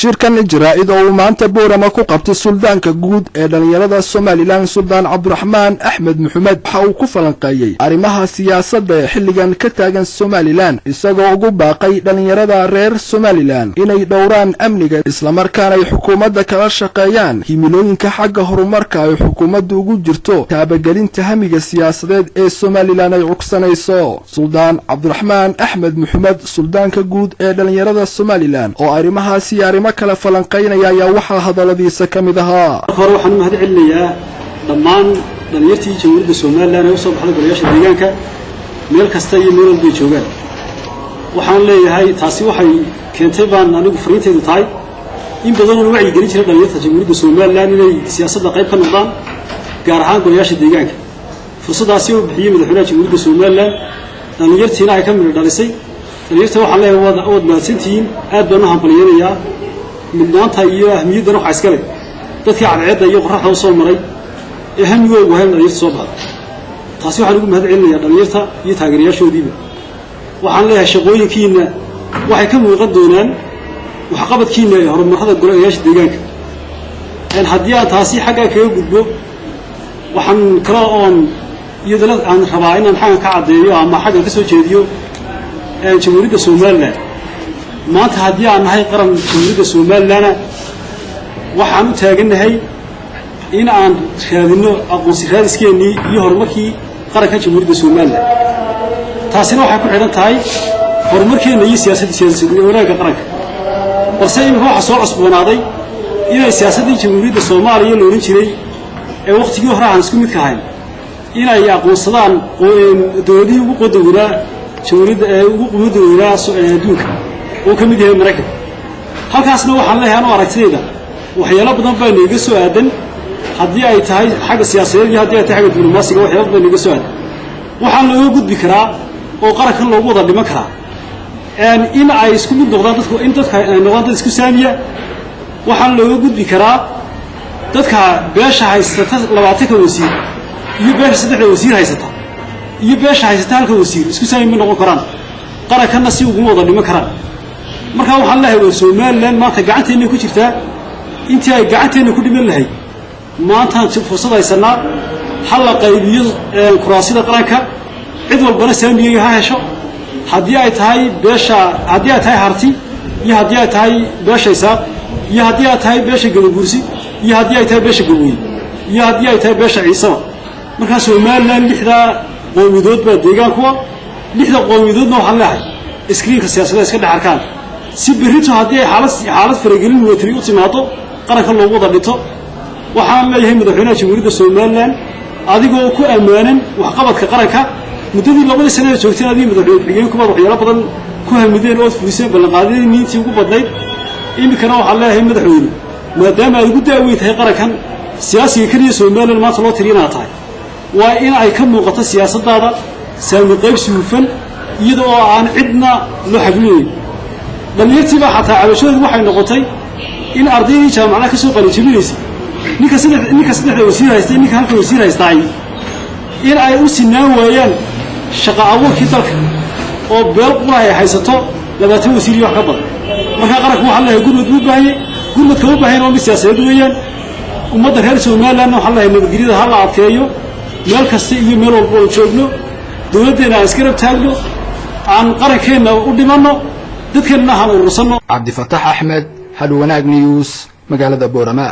Shirkan jaraa'id oo uu maanta Boorama ku qabtay suldaanka guud ee dhallinyarada Somaliland, Suldaan Cabdiraxmaan Axmed Maxamed, waxa uu ku falanqeeyey arrimaha siyaasadda ee xilligan ka taagan Somaliland, isagoo ugu baaqay dhallinyarada reer Somaliland inay dhowraan amniga, islamarkaana ay xukuumadda kala shaqeeyaan himilooyinka xagga horumarka ay xukuumaddu ugu jirto taabagelinta hamiga siyaasadeed ee Somaliland ay cugsanayso. Suldaan Cabdiraxmaan Axmed Maxamed, suldaanka guud ee dhallinyarada Somaliland, oo arrimahaasi iyo arrimo kale falanqaynaya, ayaa waxaa hadalladiisa ka mid ahaa: Marka hore waxaan u mahad celinayaa dhammaan dhalinyartii Jamhuuriyadda Somaliland ee usoo baxday golayaasha deegaanka meel kasta iyo meel walbay joogaan. Waxaan leeyahay taasi waxay keentay baan anigu fariintaydu tahay in badanoo wacyi gelin jiray dhalinyarta Jamhuuriyadda Somaliland inay siyaasadda qayb ka noqdaan, gaar ahaan golayaasha deegaanka. Fursaddaasi uu bixiyey madaxweynaha Jamhuuriyadda Somaliland, dhalinyartiina ay ka midho dhalisay. Dhalinyarta waxaan leeyahay waad mahadsantihiin, aad baan u hambalyeynayaa. Midnaanta iyo ahmiyaddan waxaa iska leh dadkii cadceedda iyo qoraxda u soo maray ee hamigoogu hayn dhalinyarta soo baxda. Taasi waxaan ugu mahad celinayaa dhalinyarta iyo taageerayaashoodiiba. Waxaan leeyahay shaqooyinkiinna waxay ka muuqan doonaan waxqabadkiinna ee horumarrada golayaasha deegaanka. Haddii aan taasi xaggaa kaga gudbo, waxaan kale oon iyadana aan rabaa inaan xaggan ka caddeeyo ama xaggan ka soo jeediyo Jamhuuriyadda Somaliland. Maanta haddii aan nahay qaran Jamhuuriyadda Somalilandna, waxaan u taagannahay in aan raadinno aqoonsi raadiskeenii iyo horumarkii qaranka Jamhuuriyadda Somaliland. Taasina waxay ku xidhan tahay horumarkeenna iyo siyaasadda, siyaasad wanaagga qaranka. Balse iminka waxaa soo cusboonaaday inay siyaasaddii Jamhuuriyadda Soomaaliya la odhan jiray ee wakhtigii hore aan isku midka ahayn inay aqoonsadaan dowladihii ugu quwadda weynaa jamhuuriyadda ee ugu quwadda weynaa adduunka oo ka mid yahay Maraykanka. Halkaasna waxaan leeyahay anoo aragtidayda waxyaalo badan baa nooga soo aadan, haddii ay tahay xagga siyaasadeed iyo haddii ay tahay xagga diblomaasiga. Waxyaalo badan baa nooga soo aadan. Waxaan looga gudbi karaa oo qarankan loogu wada dhiman karaa in ay isku mid noqdaan dadku, in dadka ay noqdaan dad isku saamiya. Waxaan looga gudbi karaa dadka beesha haysata 20-ka wasiir iyo beesha saddexda wasiir haysata iyo beesha haysata halka wasiir isku saami ma noqon karaan, qarankanna si uguma wada dhiman karaan. Markaa waxaan leeyahay war Somaliland maanta gacanteenna ku jirtaa. Intii ay gacanteenna ku dhiman lahayd, maantaan fursad haysanaa. Ha la qaybiyo kuraasida qaranka, cid walbana saamigeyga ha hesho, haddii ay tahay beesha, haddii ay tahay Harti, iyo haddii ay tahay beesha Isaaq, iyo haddii ay tahay beesha Gadabuursi, iyo haddii ay tahay beesha Gabooye, iyo haddii ay tahay beesha Ciisaba. Markaa Somaliland lixdaa qowmidood baa deegaan kuwa. Lixda qowmidoodna waxaan leeyahay iskriinka siyaasadda iska dhex arkaan, si berrito haddii ay xaalad faragelin military u timaado qaranka loogu wada dhinto. Waxaan leeyahay madaxweynaha Jamhuuriyadda Somaliland, adigoo ku ammaanan waxqabadka qaranka muddadii 2dii sanada joogteen, adigii madaxweyne ku-xigeenkubaad waxyaalo badan ku hamideen ood fuliseen ballanqaadyadii intii ugu badnayd. Iminkana waxaan leeyahay madaxweyne, maadaama aad ugu daaweyn tahay qarankan, siyaasiga keliya Somaliland maanta loo tiriya inaad tahay, waa in ay ka muuqato siyaasaddaada saami qaybsi hufan, iyada oo aan cidna loo xaglinayn. Dhallinyartiibaa xataa cabashadoodu waxay noqotay in ardaydii jaamacadaha ka soo qalinjabinaysay, ninka saddexda wasiir haystay, ninka halka wasiir haystaay, in ay u sinaan waayaan shaqa abuurkii dalka oo beel qura ay haysato 20 wasiir iyo wax ka badan. Markaa qaranku waxaan leeyahay gurmad buu baahanyay. Gurmadka u baahayn waa mid siyaasadeed weeyaan. Ummadda reer Somalilandna waxaan leeyahay nabadgelyada ha la adkeeyo meel kasta iyo meel walba oo joogno. Dowladdeenna aan iska rab taagno, aan qarankeenna u dhimanno, dadkeennana aan urursanno. Cabdifataax Axmed, Hadhwanaag News, magaalada Boorama.